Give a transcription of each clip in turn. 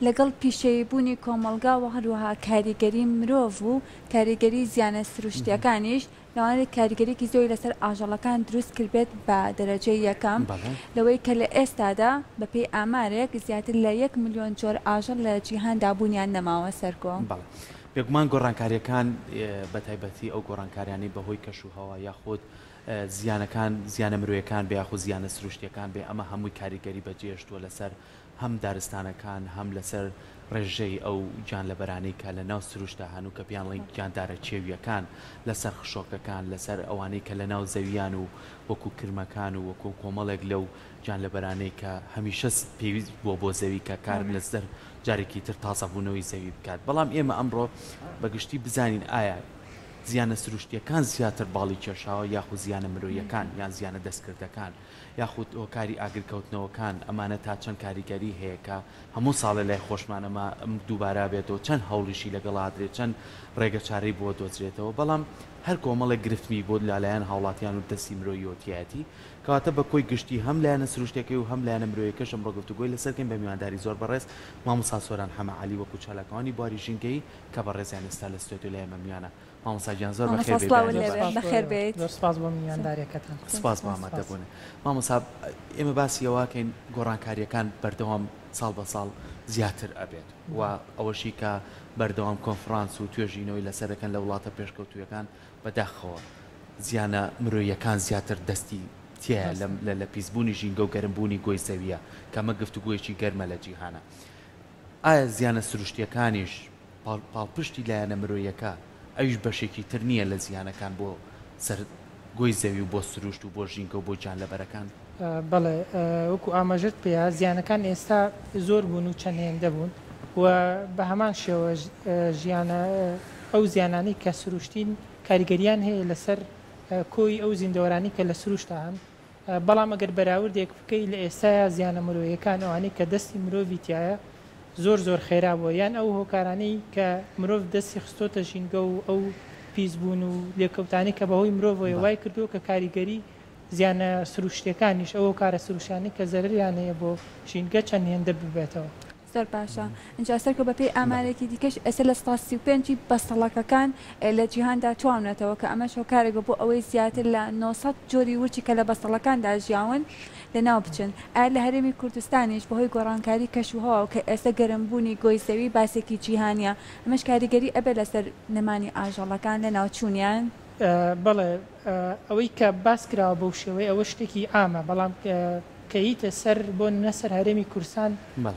لەگەڵ پیشەیی بوونی کۆمەڵگا و هەروەها کاریگەری مرۆڤ و کاریگەری زیانە سروشتیەکانیش لەوانەیە کاریگەریەکی زۆری لەسەر ئاژەڵەکان دروست کردبێت بە دەرەجەی یەکەم لەوەی کە لە ئێستادا بەپێی ئامارێک زیاتر لە یەک ملیۆن جۆر ئاژەڵ لە جیهاندا بوونیان نەماوە سەرکۆ. بەڵێ بێگومان گۆڕانکاریەکان بەتایبەتی ئەو گۆڕانکاریانەی بەهۆی کەش و هەوا یاخود زیانەکان زیانە مرۆیەکان بێ یاخود زیانە سروشتیەکان بێ ئەمە هەمووی کاریگەری بەجێهێشتووە لەسەر هەم دارستانەکان هەم لەسەر ڕێژەی ئەو گیانلەبەرانەی کە لە ناو سروشتا هەن و کە پێیان ڵێن گیاندارە کێوییەکان، لەسەر خشۆکەکان، لەسەر ئەوانەی کە لە ناو زەویان و وەکو کرمەکان و وەکو کۆمەڵێک لەو گیانلەبەرانەی کە هەمیشە پێویست بووە بۆ زەوی کە کار لەسەر جارێکی تر تازەبوونەوەی زەوی بکات. بەڵام ئێمە ئەمڕۆ بە گشتی بزانین ئایا زیانە سروشتییەکان زیاتر باڵی کێشاوە یاخود زیانە مرۆییەکان یان زیانە دەستکردەکان؟ یاخود هۆکاری ئاگرکەوتنەوەکان ئەمانە تا چەند کاریگەری هەیە کە هەموو ساڵێ لای خۆشمان ئەمە دووبارە بێتەوە چەند هەوڵیشی لەگەڵا درێت چەند ڕێگە چارەی بۆ دۆزرێتەوە بەڵام هەر کۆمەڵێک گرفتمی بۆ لەلایەن هاوڵاتیان و دەستی مرۆییەوە تیایەتی کەواتە بە کۆی گشتی هەم لایەنە سروشتیەکەی و هەم لایەنە مرۆیەکەش ئەمڕۆ گفتوگۆی لەسەر کەین بە میوانداری زۆر بەڕێز مامۆستا سۆران حەمە عەلی وەکو چالاکوانی بواری ژینگەیی کە بەڕێزیان ئێستا لە ستۆدیۆ لای ئێمە میوانە. مامۆستا گیان زۆر بەخێر بێی بەیانی باش. بەخێر بێیت. زۆر سپاس بۆ میوانداریەکەتان. سپاس بۆ ئامادەبوونت. مامۆستا ئێمە باسی ئەوە کەین گۆڕانکاریەکان بەردەوام ساڵ بە ساڵ زیاتر ئەبێت و ئەوەشی کە بەردەوام کۆنفرانس و توێژینەوەی لەسەر دەکەن لە وڵاتە پێشکەوتوویەکان بەداخەوە زیانە مرۆییەکان زیاتر دەستی تیایە لە پیسبوونی ژینگە و گەرمبوونی گۆی زەویە کە ئەمە گفتوگۆیەکی گەرمە لە جیهانا. ئایا زیانە سروشتیەکانیش پاڵپشتی لایەنە مرۆیەکە ئەویش بەشێکی تر نییە لە زیانەکان بۆ سەر گۆی زەوی و بۆ سروشت و بۆ ژینگە و بۆ گیانلەبەرەکان؟ بەڵێ وەکو ئاماژەت پێیا زیانەکان ئێستا زۆر بوون و چەند هێندە بوون و بە هەمان شێوە ژیانە ئەو زیانانەی کە سروشتین کاریگەریان هەیە لەسەر کۆی ئەو زیندەوەرانی کە لە سروشتا هەن بەڵام ئەگەر بەراوردێک بکەی لە ئێستایا زیانە مرۆیەکان ئەوانەی کە دەستی مرۆڤی تیایە زۆر زۆر خێرا بووە یان ئەو هۆکارانەی کە مرۆڤ دەستی خستۆتە ژینگە و ئەو پیس بوون و لێکەوتانەی کە بەهۆی مرۆڤەوەیە وای کردووە کە کاریگەری زیانە سروشتیەکانیش ئەو هۆکارە سروشتیانەی کە زەرەریان هەیە بۆ ژینگە چەند هێندە ببێتەوە. زۆر باشە ئینجا سەرکۆ بەپێی ئامارێکی دیکەش ئێستا 35% ی بەستەڵەکەکان لە جیهاندا تواونەتەوە کە ئەمەش هۆکارێک بوو بۆ ئەوەی زیاتر لە 900 جۆری ورچی کە لە بەستەڵەکاندا ژیاون لەناو بچن ئایا لە هەرێمی کوردستانیش بەهۆی گۆڕانکاری کەشوهەواوە کە ئێستا گەرمبوونی گۆی زەوی باسێکی جیهانیە ئەمەش کاریگەری ئەبێت لەسەر نەمانی ئاژەڵەکان لەناوچوونیان؟ بەڵێ ئەوەی کە باس کراوە بەو شێوەیە ئەوە شتێکی عامە بەڵام کە ییتە سەر بۆ نمونە سەر هەرێمی کوردستان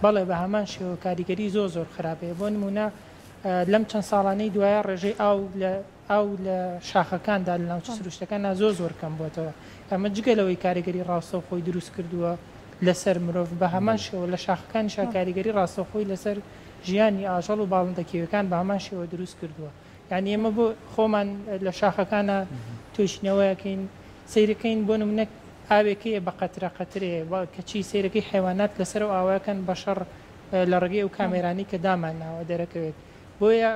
بەڵێ بە هەمان شێوە کاریگەری زۆر زۆر خراپ هەیە بۆ نمونە لەم چەند ساڵانەی دوایە ڕێژەی ئاو لە ئاو لە شاخەکاندا لە ناوچە سروشتەکاندا زۆر زۆر کەم بووەتەوە ئەمە جگە لەوەی کاریگەری ڕاستەوخۆی دروست کردووە لەسەر مرۆڤ بە هەمان شێوە لە شاخەکانیشا کاریگەری ڕاستەوخۆی لەسەر ژیانی ئاژەڵ و باڵندە کێویەکان بە هەمان شێوە دروست کردووە یانی ئێمە بۆ خۆمان لە شاخەکانە توێژینەوەیەکەین سەیرەکەین بۆ نمونە ئاوێک هەیە بە قەترە قەترەیە کەچی سەیرەکەی حەیوانات لەسەر ئەو ئاوەکەن بە شەڕ لە ڕێگەی ئەو کامێرانەی کە دامانناوە دەرەکەوێت بۆیە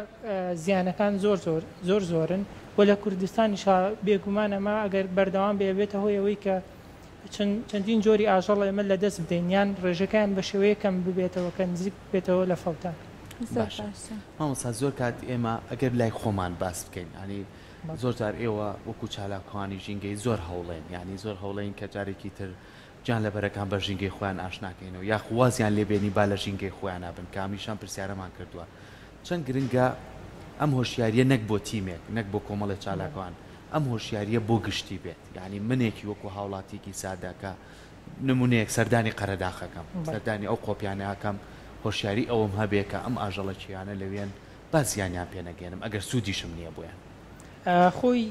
زیانەکان زۆر زۆر زۆر زۆرن و لە کوردستانیشا بێگومان ئەمە ئەگەر بەردەوام بێ بێتە هۆی ئەوەی کە چەندین جۆری ئاژەڵ ئێمە لە دەست بدەین یان ڕێژەکەیان بە شێوەیەک کەم ببێتەوە کە نزیک ببێتەوە لە فەوتان. باشە مامۆستا زۆر کات ئێمە ئەگەر لای خۆمان باس بکەین یانی زۆر جار ئێوە وەکو چالاکوانی ژینگەی زۆر هەوڵێن یانی زۆر هەوڵێن کە جارێکی تر گیانلەبەرەکان بە ژینگەی خۆیان ئاشناکەینەوە یاخو وازیان لێ بێنی با لە ژینگەی خۆیانا بن کە هەمیشە ئەم پرسیارەمان کردووە چەند گرنگە ئەم هۆشیاریە نەک بۆ تیمێک نەک بۆ کۆمەڵێ چالاکوان ئەم هۆشیاریە بۆ گشتی بێت یانی منێکی وەکو هاوڵاتیەکی سادە کە نمونەیەک سەردانی قەرەداخەکەم سەردانی ئەو قۆپیانە ئەکەم هۆشیاری ئەوەم هەبێ کە ئەم ئاژەڵە کێویانە لەوێن با زیانیان پێ نەگەیەنم ئەگەر سوودیشم نییە بۆیان. خۆی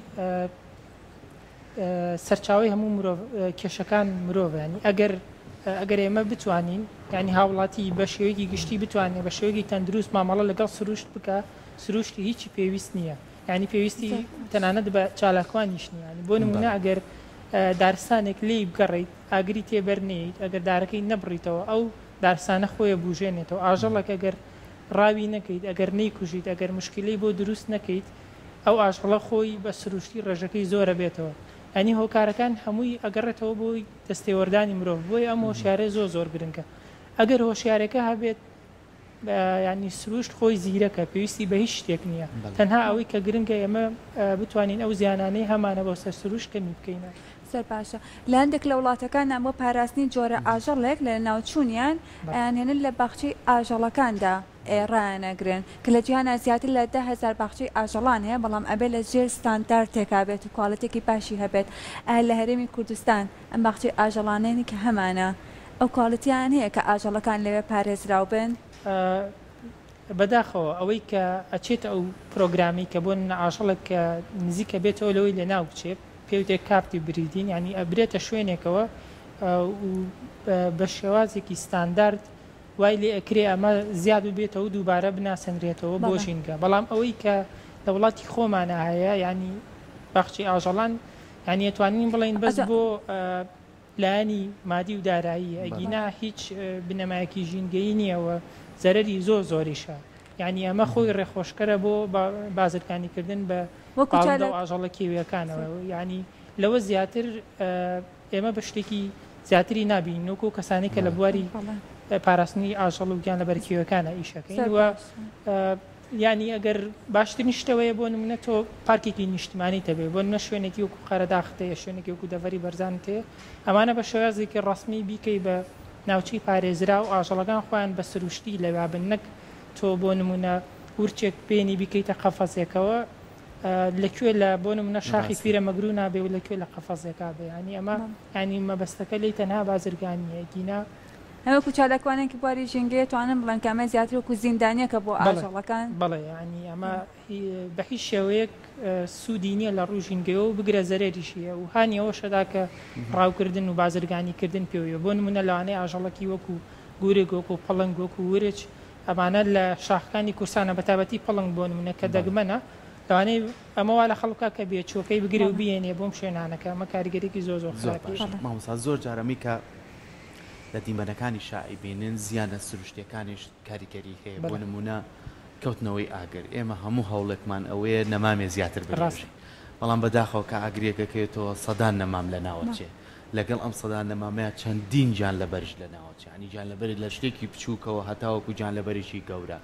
سەرچاوەی هەموو مرۆڤ کێشەکان مرۆڤە یانی ئەگەر ئەگەر ئێمە بتوانین یانی هاوڵاتی بە شێوەیەکی گشتی بتوانێت بە شێوەیەکی تەندروست مامەڵە لەگەڵ سروشت بکە سروشتی هیچی پێویست نییە یانی پێویستی تەنانەت بە چالاکوانیش نییە یانی بۆ نمونە ئەگەر دارستانێک لێی بگەڕیت ئاگری تێبەر نەیت ئەگەر دارەکەی نەبڕیتەوە ئەو دارستانە خۆیە بوژێنێتەوە ئاژەڵێک ئەگەر ڕاوی نەکەیت ئەگەر نەیکوژیت ئەگەر مشکلەی بۆ دروست نەکەیت ئەو ئاژەڵە خۆی بە سروشتی ڕێژەکەی زۆرەبێتەوە یانی هۆکارەکان هەمووی ئەگەڕێتەوە بۆ دەستێوەردانی مرۆڤ بۆیە ئەم هۆشیارە زۆر زۆر گرنگە ئەگەر هۆشیارەکە هەبێت. یانی سروشت خۆی زیرەکە پێویستی بە هیچ شتێک نییە تەنها ئەوەی کە گرنگە ئێمە بتوانین ئەو زیانانەی هەمانە بۆ سەر سروشت کەمی بکەینەوە. زۆر باشە لە هەندێک لە وڵاتەکاندا بۆ پاراستنی جۆرە ئاژەڵێک لە لەناوچوونیان ئەیانهێنن لە باخچەی ئاژەڵەکاندا ڕایانئەگرن کە لە جیهانا زیاتر لە 10,000 باخچەی ئاژەڵان هەیە بەڵام ئەبێ لە ژێر ستاندارتێکا بێت و کواڵێتێکی باشی هەبێت ئایا لە هەرێمی کوردستان ئەم باخچەی ئاژەڵانەی کە هەمانە ئەو کواڵیتییان هەیە کە ئاژەڵەکان لەوێ پارێزراو بن؟ بەداخەوە ئەوەی کە ئەچێتە ئەو پرۆگرامی کە بۆ نمونە ئاژەڵێک کە نزیکە بێتەوە لەوەی لەناو بچێ پێی وترێ captive breeding یانی ئەبرێتە شوێنێکەوە و بە شێوازێکی ستاندارد وای لێ ئەکرێ ئەمە زیاد ببێتەوە و دووبارە بناسێنرێتەوە بۆ ژینگە بەڵام ئەوەی کە لە وڵاتی خۆمانە هەیە یانی باخچەی ئاژەڵان یانی ئەتوانین بڵێین بەس بۆ لایەنی مادی و داراییە ئەگینا هیچ بنەمایەکی ژینگەیی نییە و زەرەری زۆر زۆریشە یانی ئەمە خۆی ڕێخۆشکەرە بۆ بازرگانیکردن بە باڵندە و ئاژەڵە کێویەکانەوە یانی لەوە زیاتر ئێمە بە شتێکی زیاتری نابینین وەکو کەسانی کە لە بواری پاراستنی ئاژەڵ و گیانلەبەرە کێویەکانە ئیشەکەین و یانی ئەگەر باشترین شت ئەوەیە بۆ نمونە تۆ پارکێکی نیشتمانیت هەبێ بۆ نمونە شوێنێکی وەکو قەرەداخت هەیە شوێنێکی وەکو دەڤەری بەرزانت هەیە ئەمانە بە شێوازێکی ڕەسمی بیکەی بە ناوچەی پارێزراو ئاژەڵەکان خۆیان بە سروشتی لەویا بن نەک تۆ بۆ نمونە ورچێک بێنی بیکەیتە قەفەزێکەوە لە کوێ لە بۆ نمونە شاخی پیرەمەگرو نابێ و لە کوێ لە قەفەزێکا بێ یانی ئەمە یانی مەبەستەکە لێی تەنها بازرگانیە گینا هەر وەکو چالاکوانێکی بواری ژینگەیە توانم بڵێم کە ئەمە زیاتر وەکو زیندانیەکە بۆ ئاژەڵەکان. بەڵێ یانی ئەمە بە هیچ شێوەیەک سوودی نییە لە ڕووی ژینگەیەوە و بگرە زەرەریشی هەیە و هانی ئەوەش ئەدا کە ڕاوکردن و بازرگانی کردن پێوەیە بۆ نموونە لەوانەیە ئاژەڵەکی وەکو گورگ وەکو پڵنگ وەکو ورچ ئەمانە لە شاخەکانی کوردستانە بە تایبەتی پڵنگ بۆ نموونە کە دەگمەنە لەوانەیە ئەمە وا لە خەڵک بکات کە بێچووەکەی بگرێ و بیهێنێ بۆم شوێنانە کە ئەمە کاریگەریەکی زۆر زۆر زۆر خراپی باشە هەیە. مامۆستا زۆر جار ئەمەی کە لە دیمەنەکانیشا ئەیبینن زیانە سروشتیەکانیش کاریگەری هەیە بۆ بەڵێ. نمونە کەوتنەوەی ئاگر ئێمە هەموو هەوڵێکمان ئەوەیە نەمامێ زیاتر ڕاستە. بنێژین بەڵام بەداخەوە کە ئاگرێک ئەکەوێتەوە سەدان نەمام لەناوەچێ لەگەڵ ئەم سەدان نەمامەیا چەندین گیانلەبەریش لەناوەچێ یانی گیانلەبەر لە شتێکی بچووکەوە هەتاوەکو گیانلەبەرێکی گەورە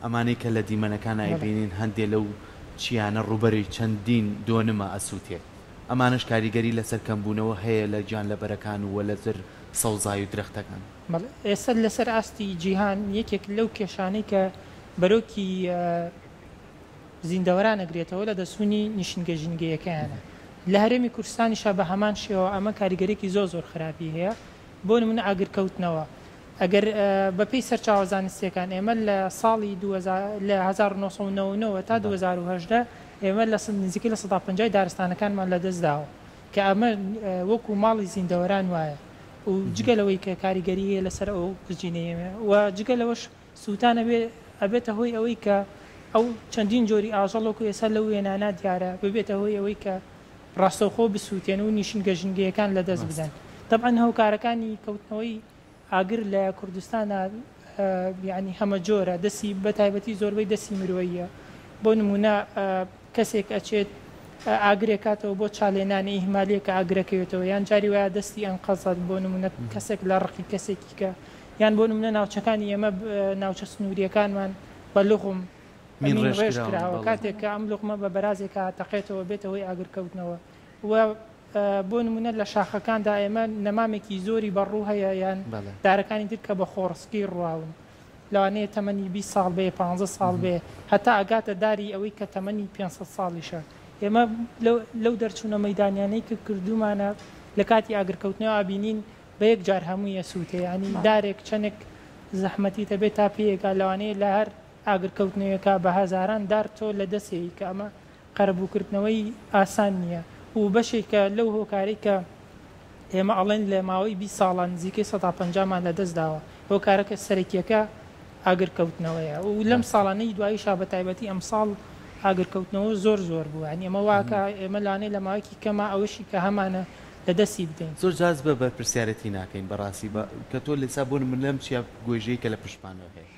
ئەمانەی کە لە دیمەنەکانا بەڵێ. ئەیبینین هەندێ لەو چیانە ڕووبەری چەندین دۆنمە ئەسووتێ ئەمانەش کاریگەری لەسەر کەمبوونەوە هەیە لە گیانلەبەرەکان و لەسەر سەوزایی و درەختەکان. بەڵێ ئێستا لەسەر ئاستی جیهان یەکێک لەو کێشانەی کە بەرۆکی زیندەوەران ئەگرێتەوە لە دەستچوونی نیشینگە ژینگەیەکەیانە. لە هەرێمی کوردستانیشا بە هەمان شێوە ئەمە کاریگەریەکی زۆر زۆر خراپی هەیە. بۆ نمونە ئاگرکەوتنەوە ئەگەر بە پێی سەرچاوە زانستیەکان ئێمە لە ساڵی لە 1990 وە تا 2018 ئێمە لە نزیکەی 50% دارستانەکانمان لە دەست داوە کە ئەمە وەکو ماڵی زیندەوەران وایە و جگە لەوەی کە کاریگەری هەیە لەسەر ئەو ئۆکسجینەی ئێمە و جگە لەوەش سووتان ئەبێ ئەبێتە هۆی ئەوەی کە ئەو چەندین جۆری ئاژەڵ وەکو ئێستا لەو وێنانە دیارە ببێتە هۆی ئەوەی کە ڕاستەوخۆ بسووتێن و نیشینگە ژینگەیەکان لەدەست بدەن. تەبعەن هۆکارەکانی کەوتنەوەی ئاگر لە کوردستانا یانی هەمەجۆرە دەستی بە تایبەتی زۆربەی دەستی مرۆییە بۆ نموونە کەسێک ئەچێت ئاگرێک کاتەوە بۆ چالێنانی ئیهمالیە کە ئاگرەکەوێتەوە یان جاری وایە دەستی ئەنقەزەت بۆ نموونە کەسێک لە ڕقی کەسێکی کە یان بۆ نموونە ناوچەکانی ئێمە ناوچە سنووریەکانمان بە لوغم مین مین ڕێژ ڕێژ کراون کراوە بەڵێ. کاتێک کە ئەم لوغمە بە بەرازێکا تەقێتەوە بێتە هۆی ئاگرکەوتنەوە و بۆ نموونە لە شاخەکاندا ئێمە نەمامێکی زۆری بەڕوو هەیە یان بەڵێ. دارەکانی تر کە بە خۆڕسکی ڕواون لەوانەیە تەمەنی 20 ساڵ بێ 15 ساڵ بێ هەتا ئەگاتە داری ئەوەی کە تەمەنی 500 ساڵیشە ئێمە لەو دەرچوونە مەیدانیانەی کە کردوومانە لە کاتی ئاگرکەوتنەوە ئەبینین بە یەک جار هەمووی ئەسووتێ یانی دارێک چەنێک زەحمەتیت ئەبێ تا پێیەکا لەوانەیە لە هەر ئاگرکەوتنەوەیەکا بە هەزاران دار تۆ لە دەسێی کە ئەمە قەرەبووکردنەوەی ئاسان نییە و بەشێکە لەو هۆکارەی کە ئێمە ئەڵێن لە ماوەی 20 ساڵا نزیکەی 50% مان لە دەست داوە هۆکارەکە سەرەکیەکە ئاگرکەوتنەوەیە و لەم ساڵانەی دواییشا بە تایبەتی ئەمساڵ ئاگرکەوتنەوە زۆر زۆر بوو یانی ئەمە واکە ئێمە لانەیە لە ماوەیەکی کەما ئەوەشی کە هەمانە لە دەستی بدەین. زۆر جاز بە بەرپرسیارەتی ناکەین بەڕاستی بە کە تۆ لێسا بۆ نمونە لەم چیا گۆیژەی کە لە پشتمانەوە هەیە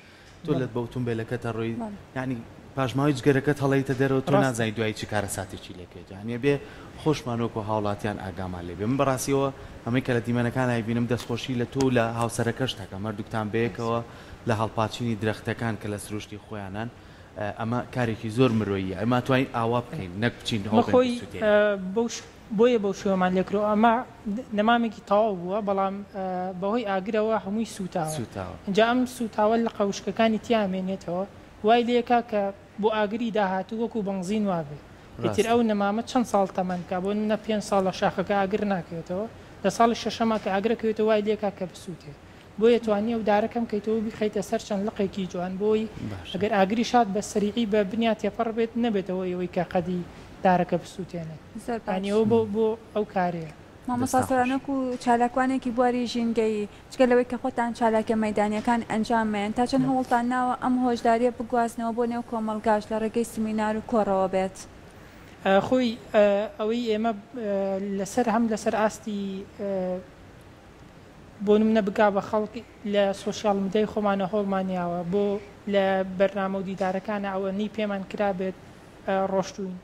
تۆ لە بە ئوتومبێلەکەتە ڕۆی یانی پاشماوەی جگەرەکەت هەڵەیتە دەرەوە تۆ نازانی دوایی چ کارەساتێکی لێکەوێت یانی ئەبێ خۆشمان وەکو هاوڵاتیان ئاگامان لێ بێ من بەڕاستیەوە ئەمەی کە لە دیمەنەکان ئەیبینم دەستخۆشی لە تۆ و لە هاوسەرەکەشت ئەکەم هەردووکتان بەیەکەوە. لە هەڵپاچینی درەختەکان کە لە سروشتی خۆیانان ئەمە کارێکی زۆر مرۆییە ئێمە ئەتوانین ئاوا بکەین نەک بچین مە هەوڵبەین خۆی بیسوتێنین. بەو بۆیە بەو شێوەمان لێکرەوە ئەمە نەمامێکی تەواو بووە بەڵام بەهۆی ئاگرەوە هەمووی سووتاوە سووتاوە. ئینجا ئەم سووتاوە لقە وشکەکانی تیا ئەمێنێتەوە وای لێکا کە بۆ ئاگری داهاتوو وەکو بەنزین وابێ ئیتر ڕاستە. ئەو نەمامە چەند ساڵ تەمەن بکا بۆ نمونە پێنج ساڵ لە شاخەکە ئاگر ناکەوێتەوە لە ساڵی شەشەما کە ئاگرە کەوێتەوە وای لێکا کە بسووتێ بۆیە توانی ئەو دارە کەم کەیتەوە و بیخەیتە سەر چەند لقێکی جوان بۆی باشە. ئەگەر ئاگریش هات بە سەریعی بە بنیا تێپەڕ بێت نەبێتە هۆی ئەوەی کە قەدی دارەکە بسووتێنێت زۆر یانی باش. ئەوە بۆ بۆ ئەو کارەیە. مامۆستا دەستان خۆش. سۆران وەکو چالاکوانێکی بواری ژینگەیی جگە لەوەی کە خۆتان چالاکیە مەیدانیەکان ئەنجام مەیەن تا چەند هەوڵتان ناوە ئەم هۆشداریە بگوازنەوە بۆ نێو کۆمەڵگاش لە ڕێگەی سمینار و کۆڕەوە بێت؟ خۆی ئەوەی ئێمە لەسەر هەم لەسەر ئاستی بۆ نمونە بگا بە خەڵک لە سۆشیال میدیای خۆمانە هەوڵمان یاوە بۆ لە بەرنامە و دیدارەکانە ئەوەنەی پێمان کرابێت ڕۆشتوین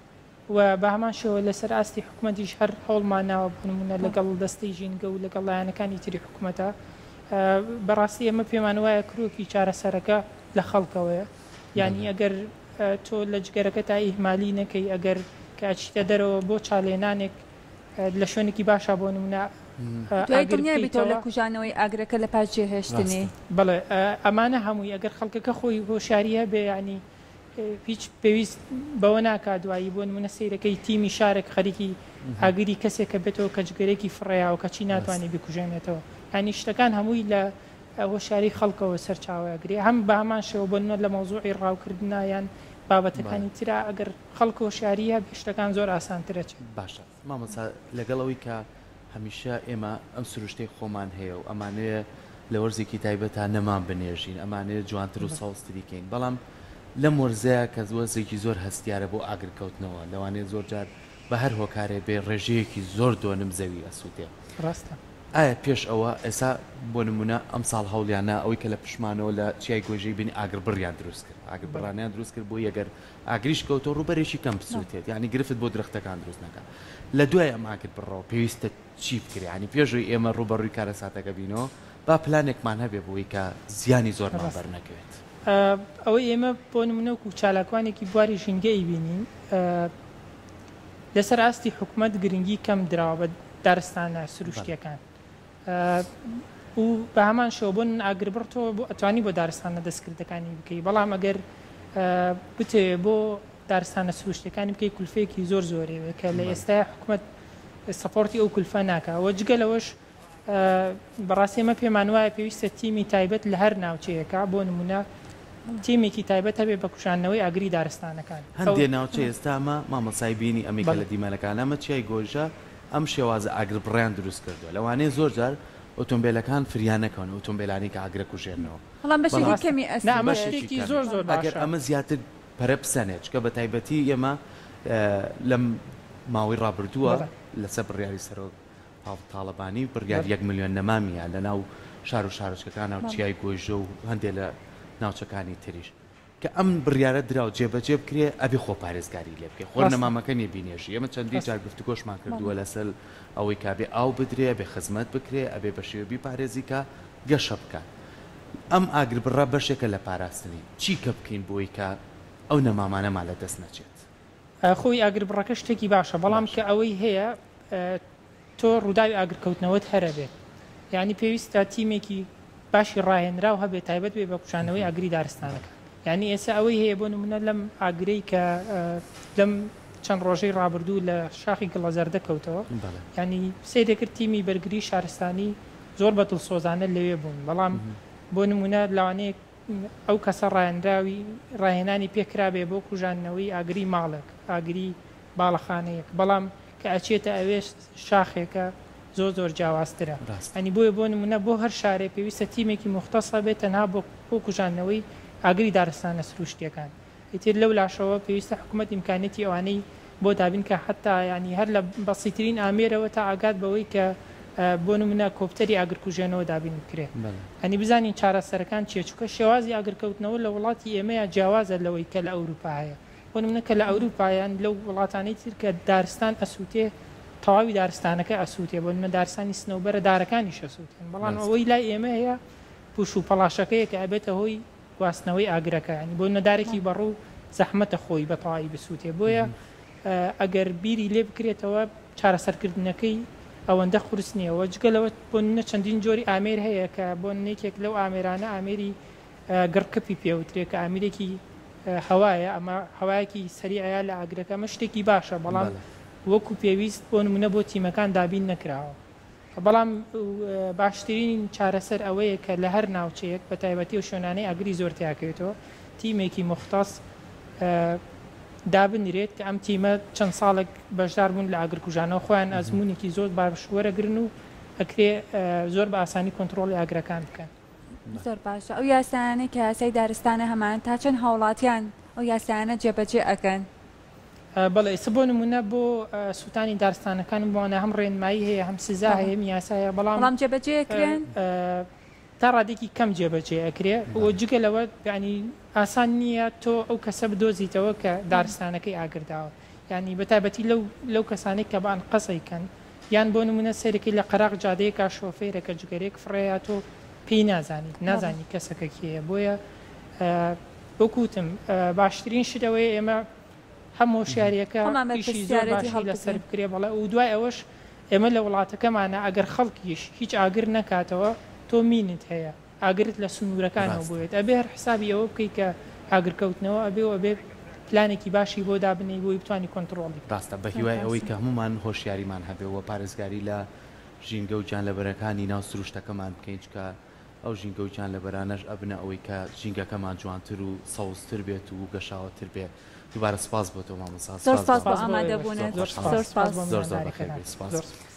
و بە هەمان شێوە لەسەر ئاستی حکومەتیش هەر هەوڵمان ناوە بۆ نمونە لەگەڵ دەستەی ژینگە و لەگەڵ لایەنەکانی تری حکومەتە بەڕاستی ئێمە پێمان وایە کرۆکی چارەسەرەکە لە خەڵکەوەیە یانی ئەگەر تۆ لە جگەرەکە تا ئیهمالی نەکەی ئەگەر کە ئەچیتە دەرەوە بۆ چالێنانێک لە شوێنێکی باشا بۆ نمونە دوای ئاگر دڵنیا بیتەوە لە بکەیتەوە. کوژانەوەی ئاگرەکە لە پاش جێهێشتنی. ڕاستە. بەڵێ ئەمانە هەمووی ئەگەر خەڵکەکە خۆی هۆشیاری هەبێ یانی هیچ پێویست بەوە ناکا دوایی بۆ نمونە سەیرەکەی تیمی شارێک خەریکی ئاگری کەسێکە بێتەوە کە جگەرێکی فڕێیاوە کەچی ناتوانێ بیکوژێنێتەوە یانی شتەکان هەمووی لە هۆشیاری خەڵکەوە سەرچاوە ئەگرێ هەم بە هەمان شێوە بۆ نمونە لە مەوزوعی ڕاوکردنا یان بابەتەکانی ترا ئەگەر خەڵک هۆشیاری هەبێ شتەکان زۆر ئاسانتر ئەچێ. باشە مامۆستا لەگەڵ ئەوەی کە هەمیشە ئێمە ئەم سروشتەی خۆمان هەیە و ئەمانەوێ لە وەرزێکی تایبەتا نەمام بنێژین ئەمانەوێ جوانتر و سەوزتری کەین بەڵام لەم وەرزەیا کە وەرزێکی زۆر هەستیارە بۆ ئاگر کەوتنەوە لەوانەیە زۆر جار بە هەر هۆکارێ بێ ڕێژەیەکی زۆر دۆنم زەوی ئەسوتێ ڕاستە. ئایا پێش ئەوە ئێسا بۆ نمونە ئەمساڵ هەوڵیان نا ئەوەی کە لە پشمانەوە لە چیای گۆیژەی بینی ئاگربڕیان دروست کرد ئاگربڕانیان دروست کرد بۆی ئەگەر ئاگریش کەوتەوە ڕووبەرێکی کەم بسووتێت یانی گرفت بۆ درەختەکان دروست نەکات لە دوای ئەم ئاگر بڕەوە پێویستە چی بکرێ یانی پێش ئەوەی ئێمە ڕووبەڕووی کارەساتەکە بینەوە با پلانێکمان هەبێ بۆی کە زیانی زۆرمان ڕاستە بەر نەکەوێت. ئەوەی ئێمە بۆ نمونە وەکو چالاکوانێکی بواری ژینگە ئەیبینین لەسەر ئاستی حکومەت گرنگی کەم دراوە بە دارستانە سروشتیەکان و بە هەمان شێوە بۆ ئاگربڕ تۆ ئەتوانی بۆ دارستانە دەستکردەکانی بکەی بەڵام ئەگەر بتەوێ بۆ دارستانە سروشتەکانی بکەی کولفەیەکی زۆر زۆرەوێ کە لە ئێستا حکومەت سەپۆرتی ئەو کولفە ناکا و جگە لەوەش بەڕاستی ئێمە پێمان وایە پێویستە تیمی تایبەت لە هەر ناوچەیەکە بۆ نمونە تیمێکی تایبەت هەبێ بە کوژاندنەوەی ئاگری دارستانەکان. هەندێ ناوچە ئێستا ئەمە مامۆستای بینی ئەمەی کە لە دیمەنەکانە ئەمە چیای گۆیژە ئەم شێوازە ئاگربڕیان دروست کردووە لەوانەیە زۆر جار ئۆتۆمبێلەکان فریا نەکەون ئۆتۆمبێلانەی کە ئاگرە کوژێننەوە بەڵام بەشێکی بەڵام کەمی نا ئەمە ئەسوتێت. بەشێکی شتێکی کەمی زۆر زۆر ئەگەر باشە. ئەمە زیاتر پەرە بسەنێت چونکە بە تایبەتی ئێمە لەم ماوەی ڕابردووە بەڵێ. لەسەر بڕیاری سەرۆک پاڤڵ تاڵەبانی بڕیاری بەڵێ. یەک ملیۆن نەمامیە لەناو شار و شارۆچکەکانا و بەڵێ. چیای گۆیژە و هەندێ لە ناوچەکانی تریش کە ئەم بڕیارە درا و جێبەجێ بکرێ ئەبێ خۆ پارێزگاری لێ بکەی خۆر ڕاستە. نەمامەکە نیە بینێژی ئێمە چەندین ڕاستە. جار گفتوگۆشمان بەڵێ. کردووە لەسەر ئەوەی کە ئەبێ ئاو بدرێ ئەبێ خزمەت بکرێ ئەبێ بە شێوە بیپارێزی کە گەشە بکات ئەم ئاگربڕە بەشێکە لە پاراستنی چی کە بکەین بۆی کە ئەو نەمامانەمان لە دەست نەچێت؟ خۆی ئاگربڕەکە شتێکی باشە بەڵام باشە. کە ئەوەی هەیە تۆ ڕووداوی ئاگرکەوتنەوەت هەر ئەبێت یانی پێویستە تیمێکی باشی ڕاهێنراو هەبێت تایبەت بێ بە کوژانەوەی ئاگری دارستانەکان یانی ئێستا ئەوەی هەیە بۆ نمونە لەم ئاگرەی کە لەم چەند ڕۆژەی ڕابردوو لە شاخی گڵەزەردە کەوتەوە یانی سەیرەکرد تیمی بەرگری شارستانی زۆر بە دڵسۆزانە لەوێ بوون بەڵام بۆ نمونە لەوانەیە ئەو کەسە ڕاهێنراوی ڕاهێنانی پێکرابێ بۆ کوژاندنەوەی ئاگری ماڵێک ئاگری باڵەخانەیەک بەڵام کە ئەچێتە ئەوێ شاخێکە زۆر زۆر جیاوازترە ڕاستە. یانی بۆیە بۆ نمونە بۆ هەر شارێ پێویستە تیمێکی موختەس هەبێت تەنها بۆ بۆ کوژاندنەوەی ئاگری دارستانە سروشتیەکان ئیتر لەو لاشەوە پێویستە حکومەت ئیمکانیەتی ئەوانەی بۆ دابین کا حەتا یانی هەر لە بەسیترین ئامێرەوە تا ئاگات بەوەی کە بۆ نمونە کۆپتەری ئاگرکوژێنەوە دابین بکرێ یانی بزانین چارەسەرەکان چیە چونکە شێوازی ئاگرکەوتنەوە لە وڵاتی ئێمەیا جیاوازە لەوەی کە لە ئەوروپا هەیە بۆ نمونە کە لە ئەوروپا یان لەو وڵاتانەی تر کە دارستان ئەسووتێ تەواوی دارستانەکە ئەسووتێ بۆ نمونە دارستانی سنەوبەرە دارەکانیش ئەسووتێن بەڵام ڕاستە. ئەوەی لای ئێمە هەیە پوش و پەڵاشەکەیە کە ئەبێتە هۆی گواستنەوەی ئاگرەکە یانی بۆ نەدارێکی بەڕوو زەحمەتە خۆی بە تەواوی بسووتێ بۆیە ئەگەر بیری لێ بکرێتەوە چارەسەرکردنەکەی ئەوەندە قورس نییە و جگە لەوە بۆ نمونە چەندین جۆری ئامێر هەیە کە بۆ یەکێک لەو ئامێرانە ئامێری گڕکپی پێوترێ کە ئامیرێکی هەوایە ئەمە هەوایەکی سەریعە لە ئاگرەکە ئەمە شتێکی باشە بەڵام وەکو پێویست بۆ نمونە بۆ تیمەکان دابین نەکراوە. بەڵام باشترین چارەسەر ئەوەیە کە لە هەر ناوچەیەک بە تایبەتی ئەو شوێنانەی ئاگری زۆر تیاکەوێتەوە تیمێکی موختەس دابنرێت کە ئەم تیمە چەند ساڵێک بەشدار بوون لە ئاگرکوژانەوە خۆیان ئەزموونێکی زۆر باش وەرەگرن و ئەکرێ زۆر بە ئاسانی کۆنترۆڵی ئاگرەکان بکەن. زۆر باشە ئەو یاسایانەی کە یاسای دارستانە هەمان تا چەند هاوڵاتیان ئەو یاسایانە جێبەجێ ئەکەن؟ بەڵێ ئێستا بۆ نمونە بۆ سووتانی دارستانەکان بۆنە هەم ڕێنمایی هەیە هەم سزا هەیە هەم یاسا هەیە بەڵام بەڵام جێبەجێ کرێن؟ تا ڕادێکی کەم جێبەجێ ئەکرێ و جگە لەوە یانی ئاسان نییە تۆ ئەو کەسە بدۆزیتەوە کە دارستانەکەی ئاگرداوە یانی بە تایبەتی لەو لەو کەسانەی کە بە ئەنقەست ئەیکەن یان بۆ نمونە سەیرەکەی لە قەراغ جادەیەکا شۆفێرەکە جگەرەیەک فڕێیا تۆ پێی نازانیت نازانی کەسەکە کێیە بۆیە وەکو وتم باشترین شت ئەوەیە ئێمە هەم هۆشیاریەکە خۆمان ئیشی زۆر بەرپرسیارێتی باشی لەسەر هەڵبگرین. بکرێ بەڵێ و دوای ئەوەش ئێمە لە وڵاتەکەمانا ئەگەر خەڵکیش هیچ ئاگر نەکاتەوە تۆ مینت هەیە ئاگرت لە سنوورەکانەوە ڕاستە. بۆیەت ئەبێ هەر حسابی ئەوە بکەی کە ئاگرکەوتنەوە ئەبێ و ئەبێ پلانێکی باشی بۆ دابنێی بۆی بتوانی کۆنتڕۆڵی بکەی. ڕاستە بە زۆر هیوای ئەوەی باشە. کە هەموومان هۆشیاریمان هەبێ و پارێزگاری لە ژینگە و گیانلەبەرەکانی ناو سروشتەکەمان بکەین چونکە ئەو ژینگە و گیانلەبەرانەش ئەبنە ئەوەی کە ژینگەکەمان جوانتر و سەوزتر بێت و گەشاوەتر بێت. دووبارە سوپاس بۆ تۆ مامۆستا. زۆر سوپاس بۆ سوپاس بۆ سوپاس بۆ ئێوەش. ئامادەبوونت. زۆر زۆر زۆر خۆشحاڵم. سوپاس. سوپاس. سوپاس بۆ زۆر زۆر بەخێر میوانداریکەتان. بێی. سوپاس. زۆر سوپاس.